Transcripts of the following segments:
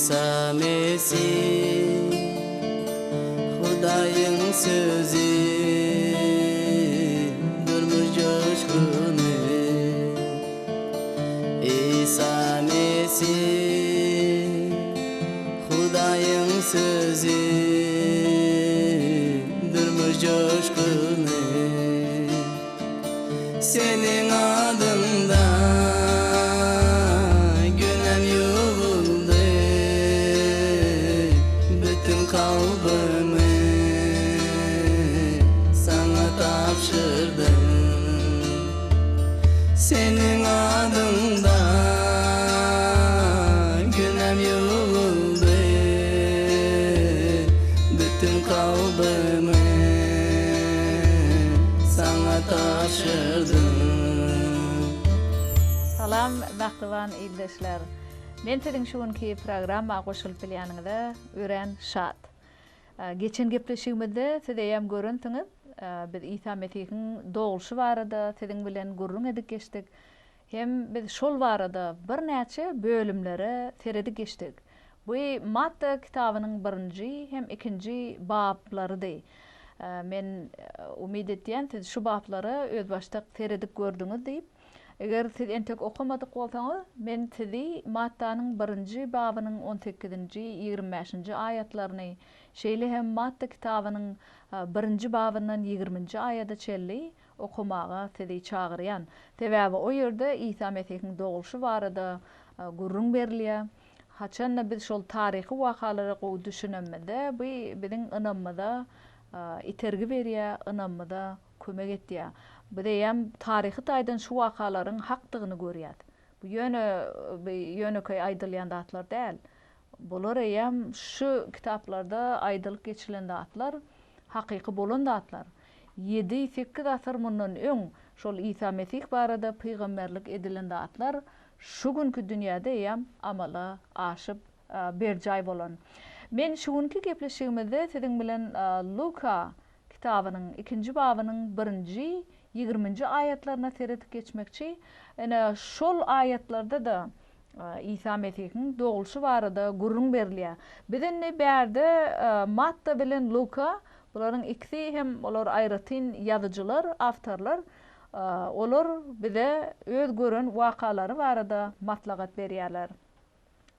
Isa Mesih Hudaýyň sözi Durmuş joşguny Isa Mesih Hudaýyň sözi Durmuş joşguny Seniň adyňda günäm ýuwuldy, Bütin kalbymy Saňa tabşyrdym. Seniň adyňda günäm ýuwuldy, Bütin kalbymy Saňa tabşyrdym. Salam mähriban ildeşler! Men siziň şu günki programma goşulyp bilýäniňize örän şat. Geçen gepleşigimizde siz eýýäm görensiňiz, biz Isa Mesihiň dogluşy barada siziň bilen gürrüň edip geçdik. Hem biz şol barada birnäçe bölümlere seredip geçdik. Bu Matta kitabynyň birinji hem ikinji baplarydy. Men umyt etýän, siz şu baplara özbaşdak seredip gördüňiz diýip. Eger siz entek okamadyk bolsaňyz, men sizi Mattanyň birinji babynyň on sekizinji, 25 bäşinji aýatlaryny, şeýle hem Matta kitabynyň birinji babyndan ýigriminji aýada çenli okamaga sizi çagyrýan. Sebäbi o ýerde Isa Mesihiň dogluşy barada gürrüň berilýär. Haçan-da biz şol taryhy wakalara gowy düşünenimizde, bu biziň ynamymyza itergi berýär, ynamymyza kömek etýär. Biz eýýäm taryhy taýdan şu wakalaryň hakdygyny görýäs. Bu ýöne bir ýönekeý aýdylýan zatlar däl. Bular eýýäm şu kitaplarda aýdylyp geçilen zatlar, hakyky bolan zatlar. Ýedi, sekiz asyr mundan öň şol Isa Mesih barada pygamberlik edilen zatlar şu günki dünýäde eýýäm amala aşyp, berjaý bolan. Men şu günki gepleşigimizde siziň bilen Luka kitabynyň ikinji babynyň birinji, ýigriminji aýatlaryna seredip geçmekçi. Ine, şol aýatlarda-da Isa Mesihiň dogluşy barada gürrüň berilýär. Biz indi bärde Matta bilen Luka, bularyň ikisi hem olar aýratyn ýazyjylar, awtorlar. Olar bize öz gören wakalary barada maslahat berýärler.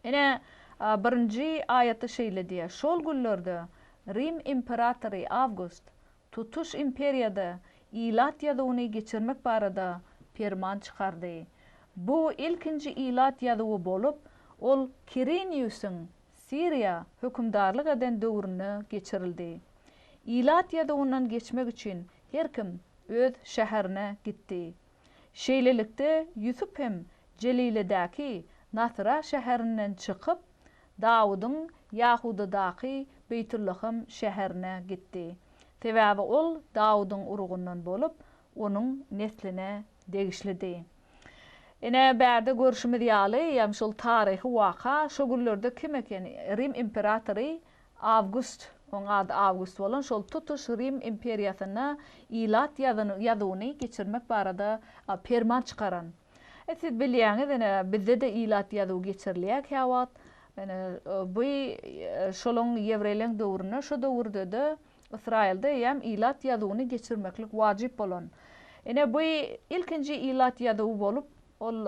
Ine, birinji aýatda şeýle diýýär, Şol günlerde Rim imperatory Awgust tutuş imperiýada ilat ýazuwyny geçirmek barada perman çykardy. Bu ilkinji ilat ýazuwy bolup, ol Kiriniusyň Siriýa hökümdarlyk eden döwründe geçirildi. Ilat ýazuwyndan geçmek üçin her kim öz şäherine gitdi. Şeýlelikde, Ýusup hem Jeliledäki Nasyra şäherinden çykyp, Dawudyň Ýahudadaky Beýtullaham şäherine gitdi. Sebäbi ol Dawudyň urugyndan bolup, onuň nesline degişlidi. Ine, bärde görşümiz ýaly, ýagny şol taryhy waka şo günlerde kim eken? Rim imperatory Awgust, oň ady Awgust bolan şol tutuş Rim imperiýasynda ilat ýazuwyny geçirmek barada perman çykaran. E, siz bilýäňiz, ine, bizde-de ilat ýazuwy geçirilýär käwagt. Ine, bu şolaň ýewreýleň döwründe, şo döwürde-de Ysraýylda eýýäm ilat ýazuwyny geçirmeklik wajyp bolan. Ine, bu ilkinji ilat ýazuwy bolup, ol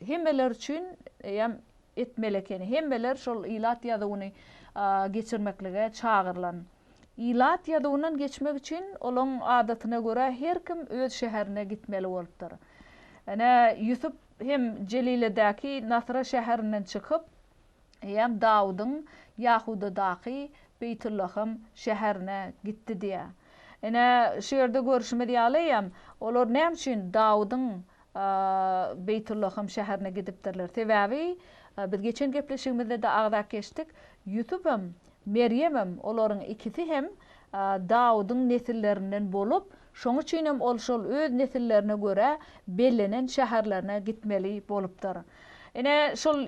hemmeler üçin eýýäm etmeli ekeni. Hemmeler şol ilat ýazuwyny geçirmeklige çagyrylan. Ilat ýazuwyndan geçmek üçin olaň adatyna görä her kim öz şäherine gitmeli bolupdyr. Ine, Ýusup hem Jeliledäki Nasyra şäherinden çykyp, eýýäm Dawudyň Ýahudadaky Beýtullaham şäherine gitdi diýýär. Ine, şu ýerde görşümiz ýaly eýýäm olar näme üçin Dawudyň Beýtullaham şäherine gidipdirler? Sebäbi biz geçen gepleşigimizde-de agzap geçdik, Ýusupam, Merýemem, olaryň ikisi hem Dawudyň nesillerinden bolup, şoň üçin hem ol şol öz nesillerine görä bellenen şäherlerine gitmeli bolupdyr. Ine, şol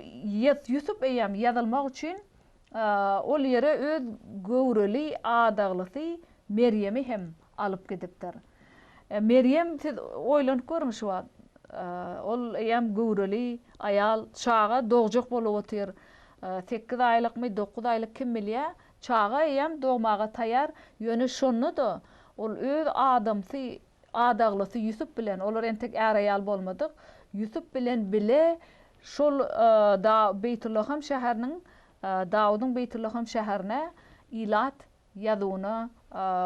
Ýusup eýýäm ýazylmak üçin ol ýere öz göwreli adaglysy Merýemi hem alyp gidipdir. Merýem, siz oýlanyp görüň şu wagt, ol eýýäm göwreli aýal, çaga dogjak bolup otyr. Sekiz aýlykmy, dokuz aýlyk kim bilýär. Çaga eýýäm dogmaga taýýar. Ýöne şonda-da ol öz adamsy, adaglysy Ýusup bilen, olar entek är-aýal bolmadyk, Ýusup bilen bile şol Beýtullaham şäheriniň, Dawudyň Beýtullaham şäherine ilat ýazuwyna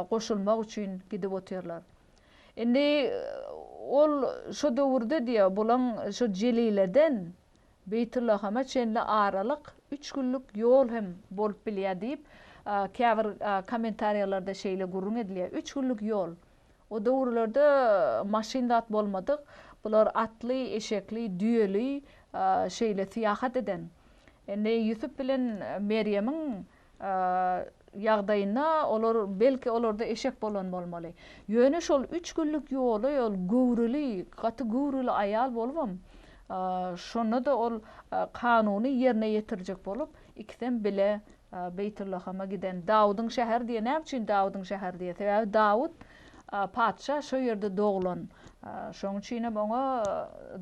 goşulmak üçin gidip otyrlar. Indi ol şo döwürde diýýär, bulaň şo Jelileden Beýtullahama çenli aralyk üç günlük ýol hem bolup bilýär diýip, käbir kommentariýalarda şeýle gürrüň edilýär. Üç günlük ýol. O döwürlerde maşyn zat bolmadyk, bular atly, eşekli, düýeli şeýle syýahat eden. Indi Ýusup bilen Merýemiň ýagdaýynda olar belki olarda eşek bolan bolmaly. Ýöne şol üç günlük ýoly ol göwreli, gaty göwreli aýal bolubam, şonda-da ol kanuny ýerine ýetirjek bolup, ikisem bile Beýtullahama giden. Dawudyň şäheri diýýär. Näme üçin Dawudyň şäheri diýýär? Sebäbi Dawut patyşa şo ýerde doglan. Şonuň üçinem oňa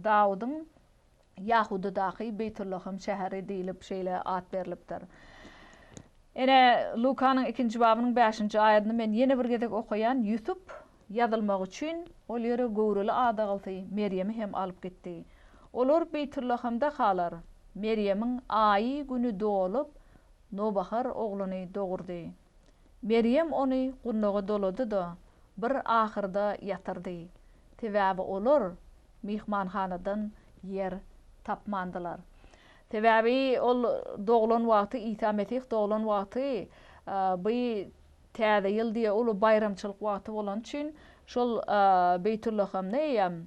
Dawudyň Ýahudadaky Beýtullaham şäheri diýlip şeýle at berlipdir. Ine, Lukanyň ikinji babynyň bäşinji aýadyny men ýene bir gezek okaýan, Ýusup ýazylmak üçin ol ýere göwreli adagylsy Merýemi hem alyp gitdi. Olar Beýtullahamdakalar, Merýemiň aýy-güni dolup, nowbahar ogluny dogurdy. Merýem ony gundaga dolady-da, bir ahyrda ýatyrdy. Sebäbi olar myhmanhanadan ýer tapmandylar. Sebäbi ol doglan wagty, Isa Mesih doglan wagty by Täze ýyl diýe uly baýramçylyk wagty bolany üçin, şol Beýtullahamda eýýäm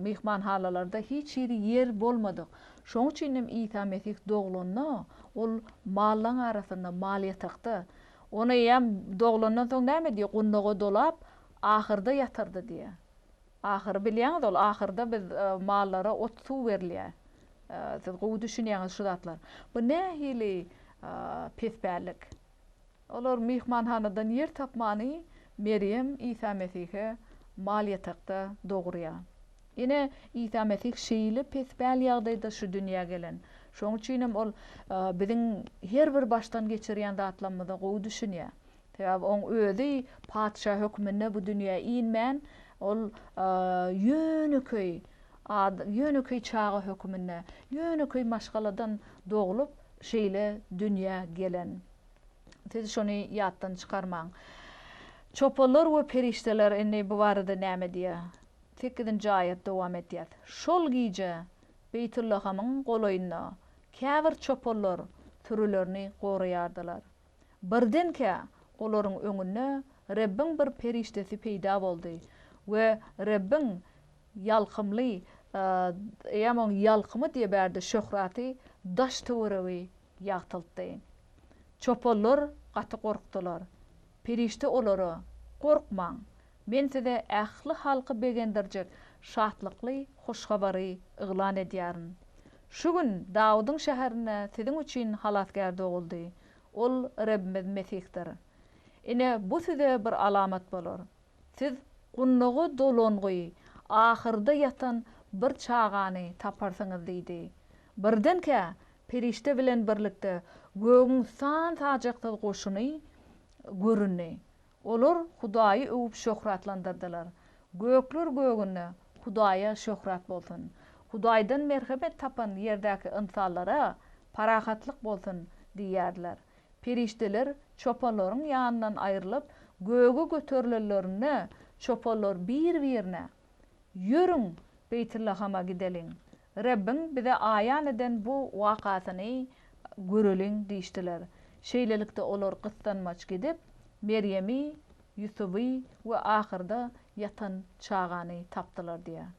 myhmanhanalarda hiç hili ýer bolmadyk. Şoň üçin hem Isa Mesih doglanda, ol mallaň arasynda, mal ýatakda. Ony eýýäm doglandan soň näme diýýär? Gundaga dolap, ahyrda ýatyrdy diýýär. Ahyry bilýäňiz ol ahyrda biz mallara ot suw berilýär. Siz gowy düşünýäňiz şu zatlar. Bu nähili pespällik. Olar myhmanhanadan ýer tapmany Merýem Isa Mesihe mal ýatakda dogurýar. Ine, Isa Mesih şeýle pespäl ýagdaýda şu dünýä gelen. Şoň üçinem ol biziň her bir başdan geçirýän zatlarymyza gowy düşünýär. Sebäbi oň özi patyşa hökmünde bu dünýä inmän, ol ýönekeý ýönekeý çaga hökmünde, ýönekeý maşgaladan doglup, şeýle dünýä gelen. Siz şony ýatdan çykarmaň. Çopanlar we perişdeler indi bu barada näme diýýär? Sekizinji aýat dowam edýär. Şol gije Beýtullahamyň golaýynda käbir çopanlar sürülerini goraýardylar. Birdenkä, olaryň öňünde Rebbiň bir perişdesi peýda boldy we Rebbiň ýalkymly, eýýäm oň ýalkymy diýe bärde şöhraty daş-töweregi ýagtyltdy. Çopanlar gaty gorkdular. Perişde olara, Gorkmaň! Men size ähli halky begendirjek şatlykly hoş habary yglan edýärin. Şu gün Dawudyň şäherinde siziň üçin Halasgär doguldy. Ol Rebbimiz Mesihdir. Ine, bu size bir alamat bolar. Siz gundaga dolangy, ahyrda ýatan bir çagany taparsyňyz diýdi. Birdenkä, perişde bilen birlikde gögüň san-sajaksyz goşuny göründi. Olar Hudaýy öwüp şöhratlandyrdylar. Gökler gögünde Hudaýa şöhrat bolsun! Hudaýdan merhemet tapan ýerdäki ynsanlara parahatlyk bolsun! diýýärdiler. Perişdeler çopanlaryň ýanyndan aýrylyp, göge göterilenlerinde, çopanlar bir-birine, Ýörüň, Beýtillahama gideliň. Rebbiň bize aýan eden bu wakasyny göreliň diýişdiler. Şeýlelikde, olar gyssanmaç gidip, Merýemi, Ýusuby we ahyrda ýatan çagany tapdylar diýýär.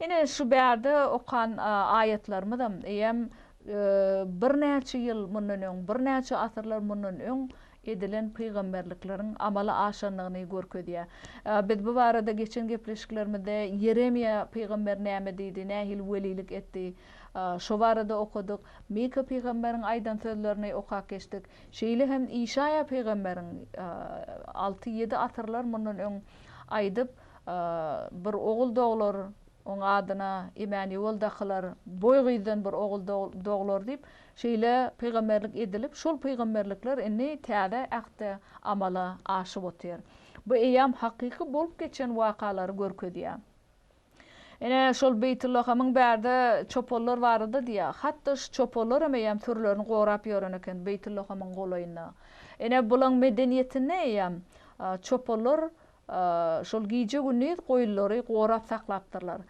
Ine, şu bärde okan aýatlarymyzam eýýäm birnäçe ýyl mundan öň, birnäçe asyrlar mundan öň edilen pygamberlikleriň amala aşandygyny görkezýär. Biz bu barada geçen gepleşiklerimizde Ýeremiýa pygamber näme diýdi, nähili welilik etdi, şo barada okadyk. Mika pygamberiň aýdan sözlerini okap geçdik. Şeýle hem Işaýa pygamberiň alty-ýedi asyrlar mundan öň aýdyp, Bir ogul doglar. Oň adyna Emänýuwel dakylar, boý gyzdan bir ogul doglar diýip, şeýle pygamberlik edilip, şol pygamberlikler indi Täze Ähtde amala aşyp otyr. Bu eýýäm hakyky bolup geçen wakalary görkezýär. Ine, şol Beýtullahamyň bärde çopanlar barada diýýär. Hatda şu çopanlaram eýýäm sürülerini gorap ýören eken Beýtullahamyň golaýynda. Ine, bulaň medeniýetinde eýýäm çopanlar şol gije-gündiz goýunlary gorap saklapdyrlar.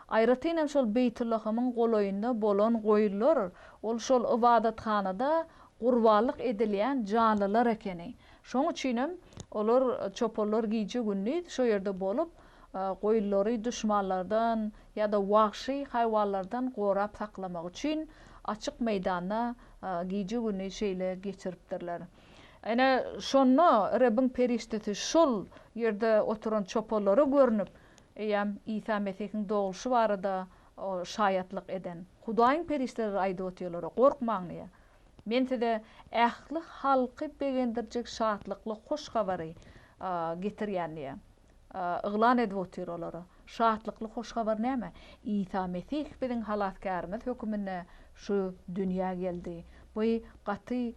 Aýratynam şol Beýtullahamyň golaýynda bolan goýunlar, ol şol ybadathanada gurbanlyk edilýän janlylar ekeni. Şoň üçinem olar, çopanlar gije-gündiz şo ýerde bolup, goýunlary duşmanlardan ýa-da wagşy haýwanlardan gorap saklamak üçin açyk meýdanda gije-güni şeýle geçiripdirler. Ine, şonda Rebbiň perişdesi şol ýerde oturan çopanlara görnüp, eýýäm Isa Mesihiň dogluşy barada şaýatlyk eden. Hudaýyň perişdeleri aýdyp otyrlar, Gorkmaň diýýär. Men size ähli halky begendirjek şatlykly hoş habary getirýän diýýär. Yglan edip otyr olara. Şatlykly hoş habar näme? Isa Mesih biziň Halasgärimiz höküminde şu dünýä geldi. Bu gaty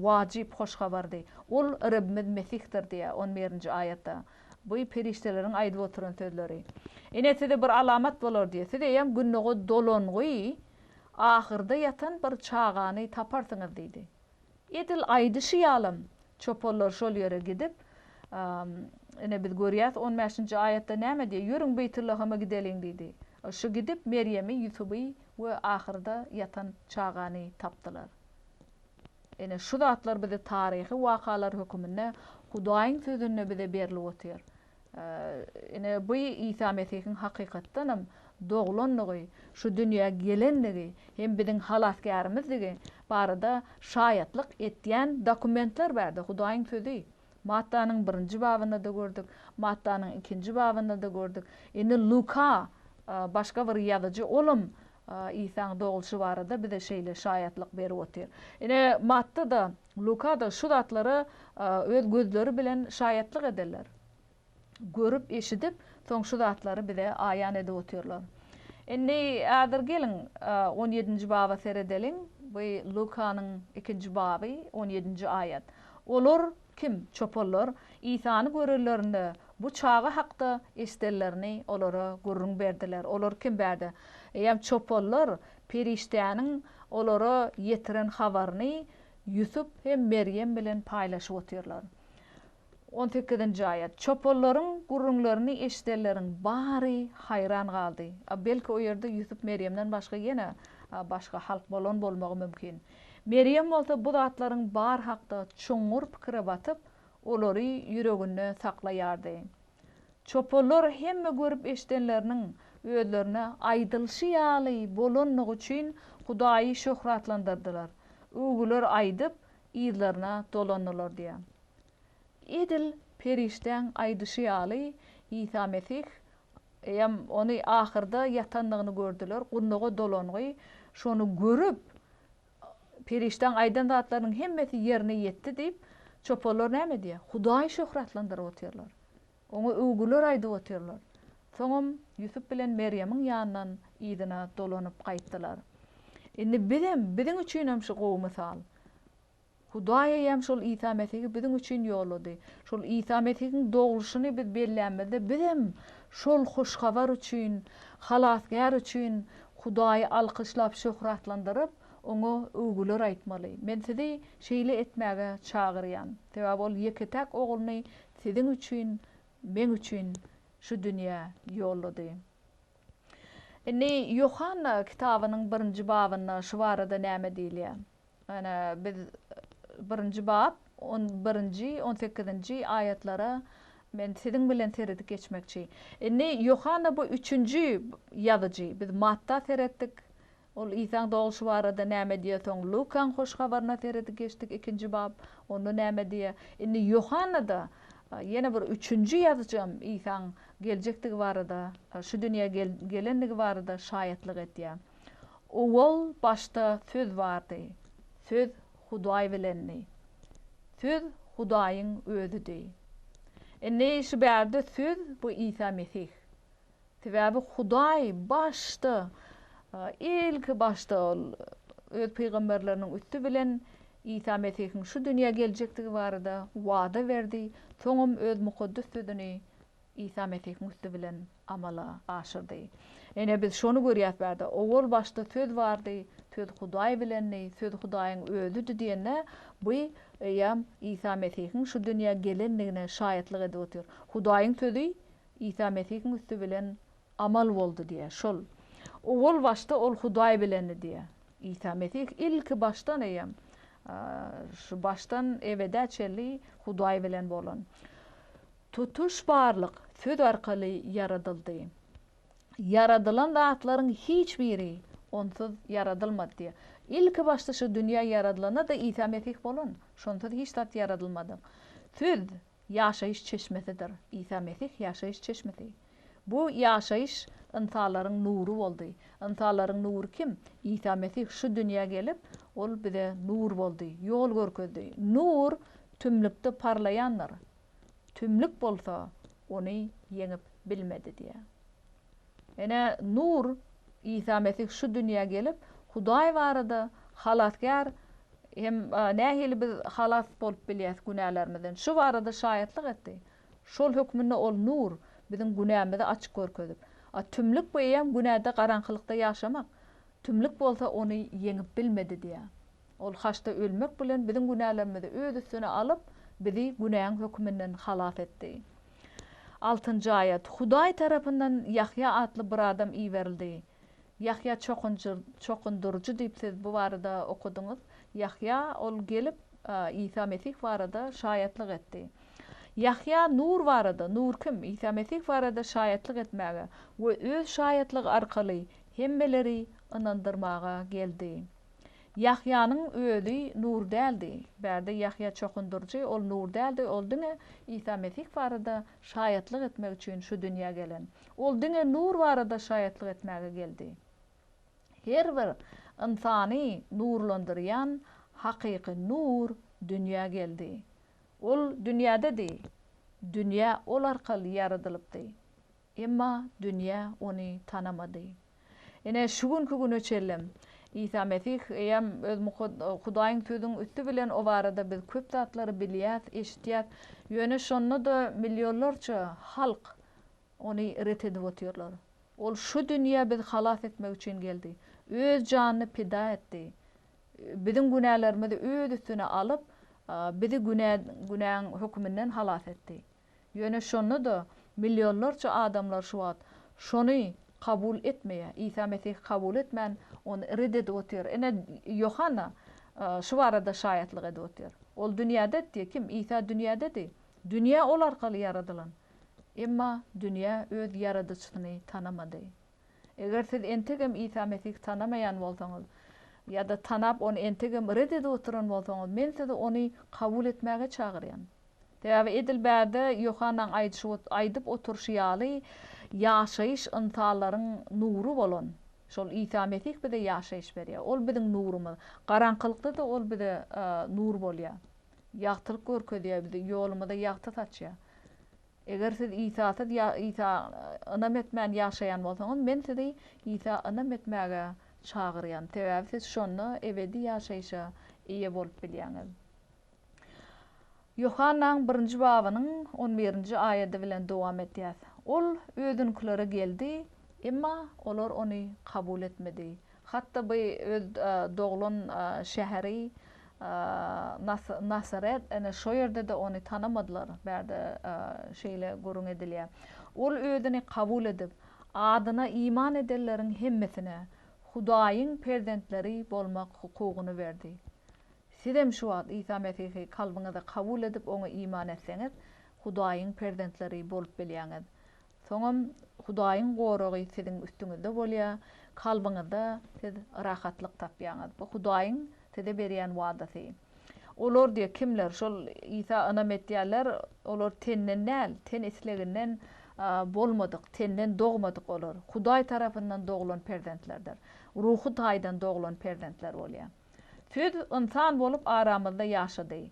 wajyp hoş habardy. Ol Rebbimiz Mesihdir diýýär on birinji aýatda. Bu perişdeleriň aýdyp oturan sözleri. Ine size bir alamat bolar diýýär. Siz eýýäm gündoga dolangy ahyrda ýatan bir çagany taparsyňyz diýdi. Edil aýdyşy ýalam, çopanlar şol ýere gidip, ine biz görýäs, on bäşinji aýatda näme diýýär, Ýörüň Beýtullahama gideliň diýdi. Şu gidip, Merýemi, Ýusuby we ahyrda ýatan çagany tapdylar. Ine, şu zatlar bize taryhy wakalar höküminde Hudaýyň Sözünde bize berlip otyr. Ine, bu Isa Mesihiň hakykatdanam doglandygy, şu dünýä gelendigi hem biziň Halasgärimizdigi barada şaýatlyk etýän dokumentler bärde, Hudaýyň Sözi. Mattanyň birinji babynda-da gördük, Mattanyň ikinji babynda-da gördük. Indi Luka, başga bir ýazyjy, olam Isaň dogluşy barada bize şeýle şaýatlyk berip otyr. Ine, Matta-da, Luka-da şu zatlara öz gözleri bilen şaýatlyk ederler. Görüp, eşidip, soň şu zatlary bize aýan edip otyrlar. Indi häzir geliň, on ýedinji baba seredeliň. Bu Lukanyň ikinji baby, on ýedinji aýat. Olar, kim? Çopanlar, Isany görenlerinde, bu çaga hakda eşidenlerini olara gürrüň berdiler. Olar kim bärde? Eýýäm çopanlar perişdäniň olara ýetiren habaryny Ýusup hem Merýem bilen paýlaşyp otyrlar. On sekizinji aýat. Çopanlaryň gürrüňlerini eşidenleriň bary haýran galdy. A belki o ýerde Ýusup Merýemden başga ýene başga halk bolan bolmagy mümkin. Merýem bolsa bu zatlaryň bary hakda çuňňur pikire batyp, olary ýüreginde saklaýardy. Çopanlar hemme görüp-eşidenleriniň özlerine aýdylyşy ýaly bolandygy üçin Hudaýy şöhratlandyrdylar, öwgüler aýdyp, yzlaryna dolandylar diýýär. Edil perişdäň aýdyşy ýaly, Isa Mesih hem ony ahyrda ýatandygyny gördüler, gundaga dolangy, şony görüp, Perişdäň aýdan zatlarynyň hemmesi ýerine ýetdi diýip, çopanlar näme diýýär? Hudaýy şöhratlandyryp otyrlar. Oňa öwgüler aýdyp otyrlar. Soňam Ýusup bilen Merýemiň ýanyndan yzyna dolanyp gaýtdylar. Indi bizem, biziň üçinem şu gowy mysal. Hudaý eýýäm şol Isa Mesihi biziň üçin ýollady. Şol Isa Mesihiň dogluşyny biz bellänimizde, bizem şol hoş habar üçin, Halasgär üçin Hudaýy alkyşlap, şöhratlandyryp, Oňa öwgüler aýtmaly. Men sizi şeýle etmäge çagyrýan. Sebäbi Ol ýeke-täk Ogluny siziň üçin, meň üçin şu dünýä ýollady. Indi Ýohanna kitabynyň birinji babynda şu barada näme diýilýär? Ine, biz birinji bap, on birinji, on sekizinji aýatlara men siziň bilen seredip geçmekçi. Indi Ýohanna bu üçünji ýazyjy. Biz Matta seretdik. Ol Isaň dogluşy barada näme diýýär, soň Lukaň hoş habaryna seredip geçdik, ikinji bap, onda näme diýýär. Indi Ýohanna-da ýene bir üçünji ýazyjam Isaň geljekdigi barada, şu dünýä gelendigi barada şaýatlyk edýär. Owal başda Söz bardy. Söz Hudaý bilendi. Söz Hudaýyň Özüdi. Indi şu bärde Söz bu Isa Mesih. Sebäbi Hudaý başda, ilki başda ol öz pygamberleriniň üsti bilen Isa Mesihiň şu dünýä geljekdigi barada wada berdi, soňam öz mukaddes sözüni Isa Mesihiň üsti bilen amala aşyrdy. Ine, biz şony görýäs bärde, Owal başda Söz bardy, Söz Hudaý bilendi, Söz Hudaýyň Özüdi diýende, bu eýýäm Isa Mesihiň şu dünýä gelendigine şaýatlyk edip otyr. Hudaýyň Sözi Isa Mesihiň üsti bilen amal boldy diýýär. Şol. Owal başda Ol Hudaý bilendi diýýär. Isa Mesih ilki başdan eýýäm, şu başdan ebedä çenli Hudaý bilen bolan. Tutuş barlyk Söz arkaly ýaradyldy. Ýaradylan zatlaryň hiç biri Onsuz ýaradylmady diýýär. Ilki başda şu dünýä ýaradylanda-da Isa Mesih bolan. Şonsuz hiç zat ýaradylmady. Söz ýaşaýyş çeşmesidir. Isa Mesih ýaşaýyş çeşmesi. Bu ýaşaýyş ynsanlaryň nury boldy. Ynsanlaryň nury kim? Isa Mesih şu dünýä gelip, Ol bize nur boldy, ýol görkezdi. Nur tümlükde parlaýandyr. Tümlük bolsa ony ýeňip bilmedi diýýär. Ine, nur, Isa Mesih şu dünýä gelip, Hudaý barada Halasgär hem nähili biz halas bolup bilýäs günälerimizden, şu barada şaýatlyk etdi. Şol hökmünde Ol nur, biziň günämizi açyk görkezip. A tümlük bu eýýäm günäde garaňkylykda ýaşamak. Tümlük bolsa ony ýeňip bilmedi diýýär. Ol haçda ölmek bilen biziň günälerimizi öz üstüne alyp, bizi günäň höküminden halas etdi. Altynjy aýat, Hudaý tarapyndan Ýahýa atly bir adam iberildi. Ýahýa çokundyryjy diýip siz bu barada okadyňyz. Ýahýa ol gelip, Isa Mesih barada şaýatlyk etdi. Ýahýa nur barada, nur kim? Isa Mesih barada şaýatlyk etmäge we öz şaýatlygy arkaly hemmeleri ynandyrmaga geldi. Ýahýanyň özi nur däldi. Bärde Ýahýa çokundyryjy, ol nur däldi, ol diňe Isa Mesih barada şaýatlyk etmek üçin şu dünýä gelen. Ol diňe nur barada şaýatlyk etmäge geldi. Her bir ynsany nurlandyrýan hakyky nur dünýä geldi. Ol dünýädedi, dünýä Ol arkaly ýaradylypdy. Emma dünýä Ony tanamady. Ine, şu günki güne çenlem, Isa Mesih eýýäm öz Hudaýyň Sözüniň üsti bilen o barada biz köp zatlary bilýäs, eşitýäs. Ýöne şonda-da millionlarça halk Ony ret edip otyrlar. Ol şu dünýä bizi halas etmek üçin geldi. Öz janyny pida etdi. Biziň günälerimizi öz üstüne alyp, bizi günä, günäň höküminden halas etdi. Ýöne şonda-da millionlarça adamlar şu wagt şony kabul etmeýär. Isa Mesihi kabul etmän, ony red edip otyr. Ine, Ýohanna şu barada şaýatlyk edip otyr. Ol dünýädedi diýýär. Kim? Isa dünýädedi. Dünýä ol arkaly ýaradylan. Emma dünýä öz Ýaradyjysyny tanamady. Eger siz entegem Isa Mesihi tanamaýan bolsaňyz, ýa-da tanap ony entegem red edip oturan bolsaňyz, men sizi ony kabul etmäge çagyrýan. Sebäbi edil bärde Ýohannaň aýdyşy aýdyp oturyşy ýaly, ýaşaýyş ynsanlaryň nury bolan, şol Isa Mesih bize ýaşaýyş berýär. Ol biziň nurumyz. Garaňkylykda-da Ol bize nur bolýar. Ýagtylyk görkezýär bizi, ýolumyza ýagty saçýar. Eger siz Isasyz ýa Isa ynam etmän ýaşaýan bolsaňyz, men sizi Isa ynam etmäge çagyrýan. Sebäbi siz şonda ebedi ýaşaýşa eýe bolup bilýäňiz. Ýohannaň birinji babynyň on birinji aýady bilen dowam edýäs. Ol Özünkilere geldi, emma olar Ony kabul etmedi. Hatda bu öz doglan şäheri Nasaret, ine, şo ýerde-de Ony tanamadylar. Bärde şeýle gürrüň edilýär. Ol Özüni kabul edip, adyna iman edenleriň hemmesine Hudaýyň perzentleri bolmak hukugyny berdi. Sizem şu wagt Isa Mesihi kalbyňyza kabul edip Oňa iman etseňiz, Hudaýyň perzentleri bolup bilýäňiz. Soňam Hudaýyň goragy siziň üstüňizde bolýar, kalbyňyzda siz rahatlyk tapýaňyz. Bu Hudaýyň size berýän wadasy. Olar diýýär, kimler? Şol Isa ynam etýänler, olar tenden däl, ten isleginden bolmadyk, tenden dogmadyk olar. Hudaý tarapyndan doglan perzentlerdir. Ruhy taýdan doglan perzentler bolýar. Söz ynsan bolup aramyzda ýaşady.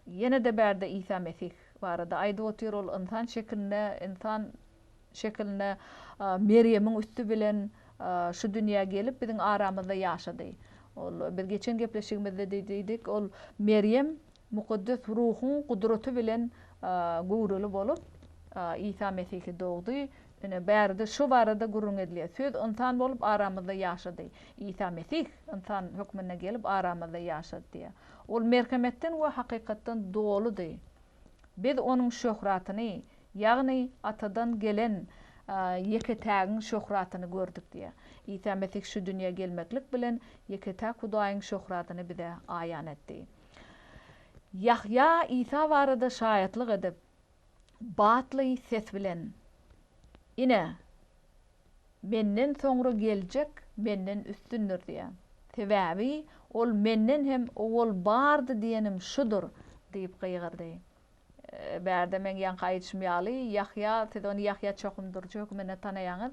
Ýene-de bärde Isa Mesih barada aýdyp otyr, ol ynsan şekilinde, ynsan. şekilinde Merýemiň üsti bilen şu dünýä gelip biziň aramyzda ýaşady. Ol biz geçen gepleşigimizde diýdik, ol Merýem Mukaddes Ruhuň gudraty bilen göwreli bolup, Isa Mesihi dogdy. Ine, bärde şu barada gürrüň edilýär. Söz ynsan bolup aramyzda ýaşady. Isa Mesih ynsan hökmünde gelip aramyzda ýaşady diýýär. Ol merhemetden we hakykatdan doludy. Biz Onuň şöhratyny, ýagny Atadan gelen Ýeke-tägiň şöhratyny gördük diýýär. Isa Mesih şu dünýä gelmeklik bilen Ýeke-täk Hudaýyň şöhratyny bize aýan etdi. Ýahýa Isa barada şaýatlyk edip, batly ses bilen, Ine, Menden soňra geljek Menden üstündir diýýär. Sebäbi Ol Menden hem owal bardy diýenim şudur diýip gygyrdy. Bärde meň ýaňky aýdyşym ýaly, Ýahýa, siz ony Ýahýa çokundyryjy hökmünde tanaýaňyz.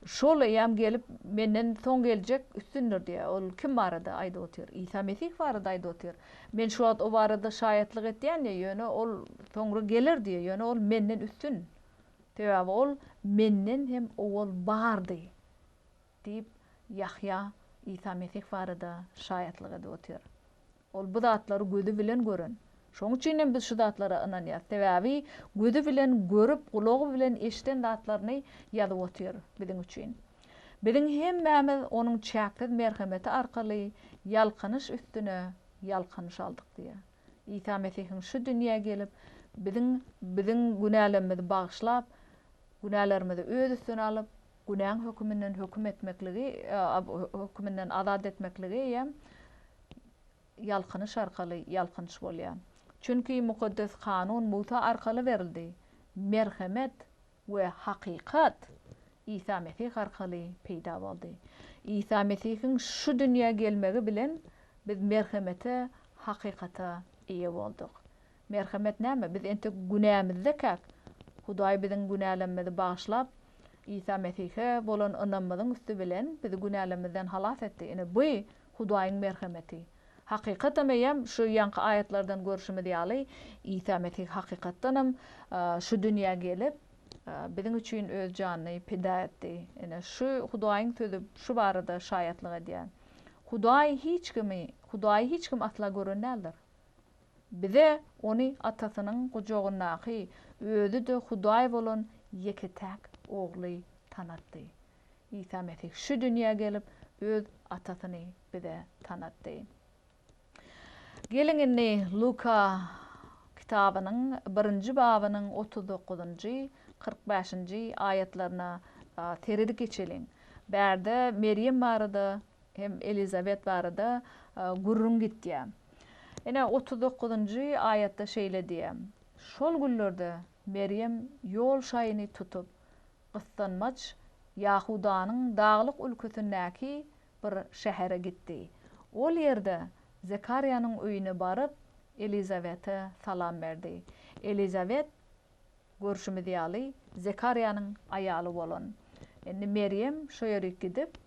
Şol eýýäm gelip, menden soň geljek üstündir diýýär. Ol kim barada aýdyp otyr? Isa Mesih barada aýdyp otyr. Men şu wagt o barada şaýatlyk etýän diýýär, ýöne ol soňra geler diýýär, ýöne ol menden üstün. Sebäbi ol menden hem owal bardy diýip, Ýahýa Isa Mesih barada şaýatlyk edip otyr. Ol bu zatlary gözi bilen gören. Şonuň üçin hem biz şu zatlara ynanýarys. Sebäbi gözi bilen görüp, gulagy bilen eşiden zatlaryny ýazyp otyr biziň üçin. Biziň hemmämiz Onuň çäksiz merhemeti arkaly ýalkanyş üstüne ýalkanyş aldyk diýýär. Isa Mesihiň şu dünýä gelip, biziň biziň günälerimizi bagyşlap, günälerimizi Öz üstüne alyp, günäň höküminden höküm etmekligi, höküminden azat etmekligi eýýäm ýalkanyş arkaly ýalkanyş bolýar. Çünki Mukaddes Kanun Musa arkaly berildi. Merhemet we hakykat Isa Mesih arkaly peýda boldy. Isa Mesihiň şu dünýä gelmegi bilen biz merhemete, hakykata eýe bolduk. Merhemet näme? Biz entek günämizdekäk, Hudaý biziň günälerimizi bagyşlap, Isa Mesihe bolan ynamymyzyň üsti bilen bizi günälerimizden halas etdi. Ine, bu Hudaýyň merhemeti. Hakykatam eýýäm şu ýaňky aýatlardan görşümiz ýaly, Isa Mesih hakykatdanam şu dünýä gelip, biziň üçin öz janyny pida etdi. Ine, şu Hudaýyň sözi şu barada şaýatlyk edýär. Hudaý hiç kimi, Hudaýy hiç kim asla gören däldir. Bize Ony Atasynyň gujagyndaky, Özi-de Hudaý bolan ýeke-täk Ogly tanatdy. Isa Mesih şu dünýä gelip, Öz Atasyny bize tanatdy. Geliň indi Luka kitabynyň birinji babynyň 39-njy, 45-nji aýatlaryna seredip geçeliň. Bärde Merýem barada hem Elizabet barada gürrüň gitýär. Ine, 39-njy aýatda şeýle diýýär, Şol günlerde Merýem ýol şaýyny tutup, gyssanmaç Ýahudanyň daglyk ülkesindäki bir şähere gitdi. Ol ýerde Zekarýanyň öýüne baryp, Elizabete salam berdi. Elizabet, görşümiz ýaly, Zekarýanyň aýaly bolan. Indi Merýem şo ýerik gidip,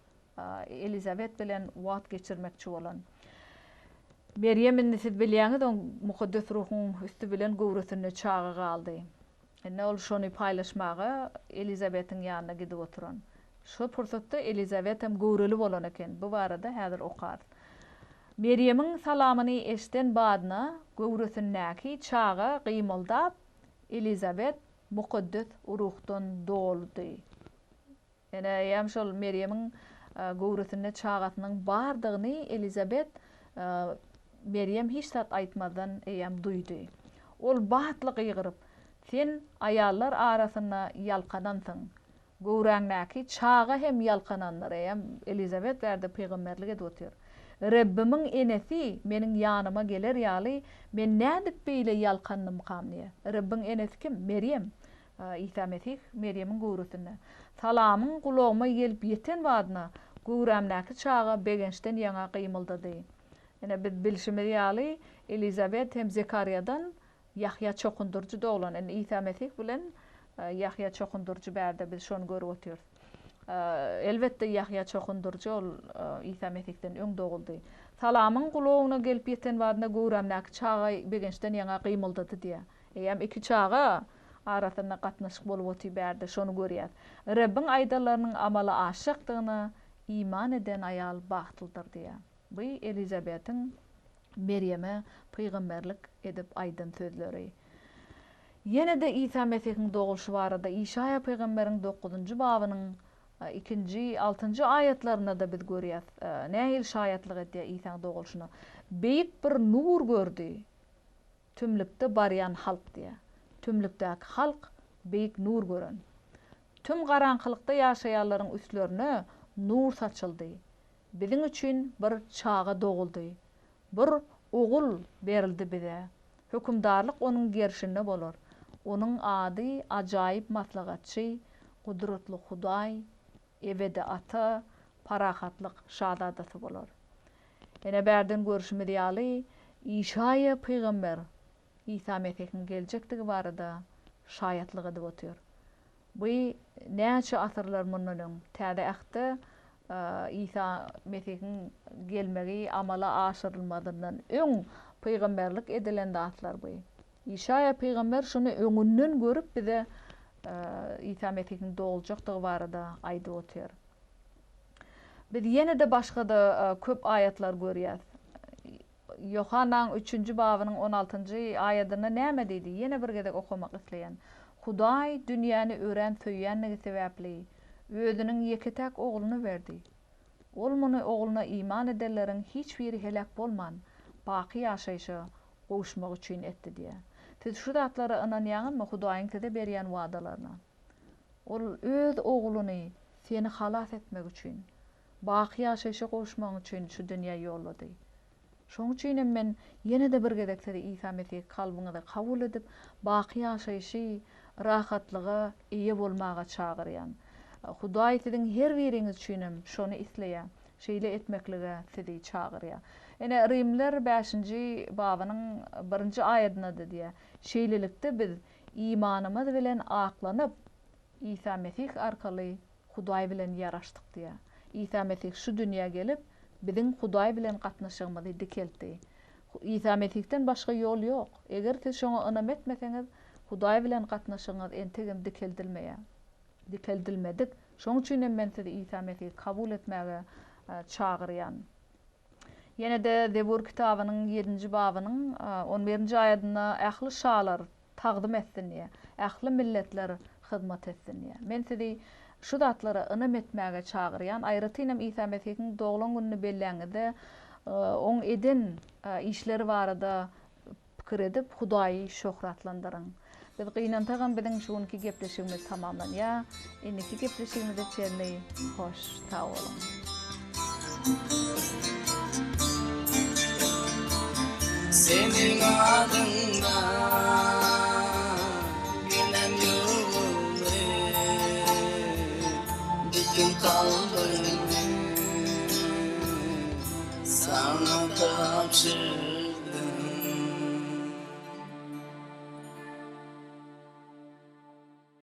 Elizabet bilen wagt geçirmekçi bolan. Merýem indi siz bilýäňiz, oň Mukaddes Ruhuň üsti bilen göwresinde çaga galdy. Indi ol şony paýlaşmaga Elizabetiň ýanyna gidip oturan. Şo pursatda Elizabetem göwreli bolan eken. Bu barada häzir okarys. Merýemiň salamyny eşiden badyna göwresindäki çaga gymyldap, Elizabet Mukaddes Ruhdan doldy. Ene eýýäm şol Merýemiň göwresinde çagasynyň bardygyny Elizabet Merýem hiç zat aýtmazdan eýýäm duýdy. Ol batly gygyryp, Sen aýallar arasynda ýalkanansyň. Göwräňdäki çaga hem ýalkanandyr. Eýýäm Elizabet bärde pygamberlik edip otyr. Rebbimiň enesi meniň ýanyma geler ýaly, men nädip beýle ýalkandymkam diýýär. Rebbiň enesi kim? Merýem. Isa Mesih Merýemiň göwresinde. Salamyň gulagyma gelip ýeten badyna, göwrämdäki çaga begençden ýaňa gymyldady. Ine, biz bilşimiz ýaly, Elizabet hem Zekarýadan Ýahýa çokundyryjy doglan. Indi Isa Mesih bilen Ýahýa çokundyryjy bärde biz şony görüp otyrys. Elbetde, Ýahýa çokundyryjy ol Isa Mesihden öň doguldy. Salamyň gulagyna gelip ýeten badyna göwrämdäki çaga begençden ýaňa gymyldady diýýär. Eýýäm iki çaga. arasynda gatnaşyk bolup otyr bärde, şony görýäs. Rebbiň aýdanlarynyň amala aşjakdygyna iman eden aýal bagtlydyr diýýär. Bu Elizabetiň Merýeme pygamberlik edip aýdan sözleri. Ýene-de Isa Mesihiň dogulyşy barada Işaýa pygamberiň dokuzynjy babynyň ikinji, altynjy aýatlarynda-da biz görýäs, nähili şaýatlyk edýär Isaň dogulyşyna. Beýik bir nur gördi, tümlükde barýan halk diýýär. Tümlükdäki halk beýik nur gören. Tüm garaňkylykda ýaşaýanlaryň üstlerine nur saçyldy. Biziň üçin bir çaga doguldy. Bir ogul berildi bize. Hökümdarlyk onuň gerşinde bolar. Onuň ady Ajaýyp Maslahatçy, Gudratly Hudaý, Ebedi Ata, Parahatlyk Şazadasy bolar. Ine, bärden görşümiz ýaly, Işaýa pygamber Isa Mesihiň geljekdigi barada şaýatlyk edip otyr. Bu näçe asyrlar mundan öň, Täze Ähtde Isa Mesihiň gelmegi amala aşyrylmazyndan öň pygamberlik edilen zatlar bu. Işaýa pygamber şuny öňünden görüp bize Isa Mesihiň doguljakdygy barada aýdyp otyr. Biz ýene-de başga-da köp aýatlar görýäs. Ýohannaň üçünji babynyň on altynjy aýadynda näme diýdi? Ýene bir gezek okamak isleýän. Hudaý dünýäni örän söýýänligi sebäpli, Özüniň ýeke-täk Ogluny berdi. Ol muny Ogluna iman edenleriň hiç biri heläk bolman, baky ýaşaýşa gowuşmagy üçin etdi diýýär. Siz şu zatlara ynanýaňyzmy, Hudaýyň size berýän wadalaryna? Ol Öz Ogluny seni halas etmek üçin, Baky ýaşaýşa gowuşmagyň üçin şu dünýä ýollady. Şonuň üçin hem men ýene-de bir gezek sizi Isa Mesihi kalbyňyza kabul edip, baky ýaşaýşy, rahatlyga eýe bolmaga çagyrýan. Hudaý siziň her biriňiz üçin hem şony isleýär, şeýle etmeklige sizi çagyrýar. Ine, Rimliler bäşinji babynyň birinji aýadynda-da diýýär, Şeýlelikde biz imanymyz bilen aklanyp, Isa Mesih arkaly Hudaý bilen ýaraşdyk diýýär. Isa Mesih şu dünýä gelip, biziň Hudaý bilen gatnaşygymyzy dikeltdi. Isa Mesihden başga ýol ýok. Eger siz şoňa ynam etmeseňiz, Hudaý bilen gatnaşygyňyz entegem dikeldilmeýär. Dikeldilmedik. Şonuň üçin hem men sizi Isa Mesihi kabul etmäge çagyrýan. Ýene-de Zebur kitabynyň ýedinji babynyň on birinji aýadynda ähli şalar tagzym etsin diýýär. Ähli milletler hyzmat etsin diýýär. Men sizi şu zatlara ynam etmäge çagyrýan. Aýratynam Isa Mesihiň doglan gününi belläňizde, Oň eden işleri barada Pikir edip, Hudaýy şöhratlandyryň. Biz gynansagam biziň şu günki gepleşigimiz tamamlanýar. Indiki gepleşigimize çenli hoş sag boluň. Seniň adyňdan günem ýuwuldy Bütün kalbymy saňa tabşyrdym.